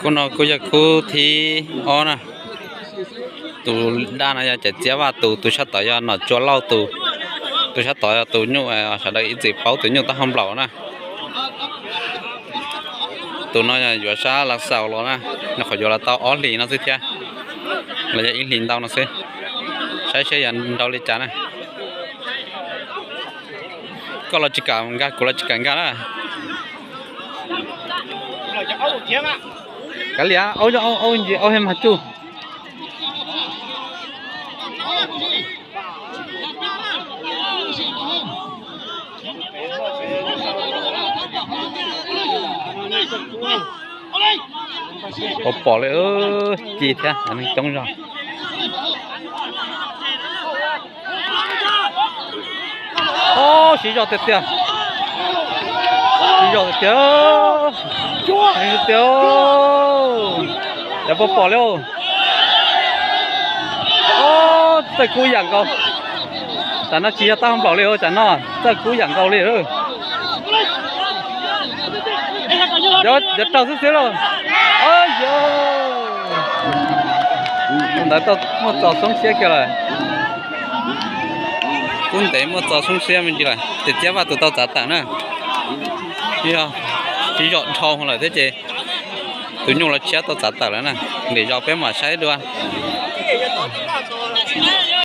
Khub no kuj yog khub thib ob na. Tus daj no yog Caiv Txiab Vaj tus, tus sab tod yog Nom Tsua Lauj tus, tus sab tod yog tus nyuj sawv daws ib txwm paub tus nyuj taub hau nplaum na. Tus no yog yuav sab Lav Xaus los na, nws qhov yuav los tau ob hlis no xwb thiab, los yog ib hlis ntau no xwb. Saib seb yuav nrau li cas na. Koj los tsis kam nkag, kuv los tsis kam nkag na. Kav liam, aub, aub, aub, aub, hej mas tsuj. Pom pom li, ci thiab, neeg coob zog. Ob, siv zog tiag tiag. Siv zog tiag tiag. Tiag tiag. Cov pom pom li. Ob, txawj kub yam nkaus. Tsam no tsis yog taub hau nplaum li, tsam no txawj kub yam nkaus li. Yuav raug xwb xwb lauj. Yog ntawd muaj txo xoob siab kiag lawm. Kub ntev muaj txo xoob siab me ntsis lawm ces Txiab Vaj tus tau txav tawm na. Yog siv zog dhau lawm thiab ces tus nyuj los tshiab tau txav tawm lawm na. Lwm zaus peb mam saib dua.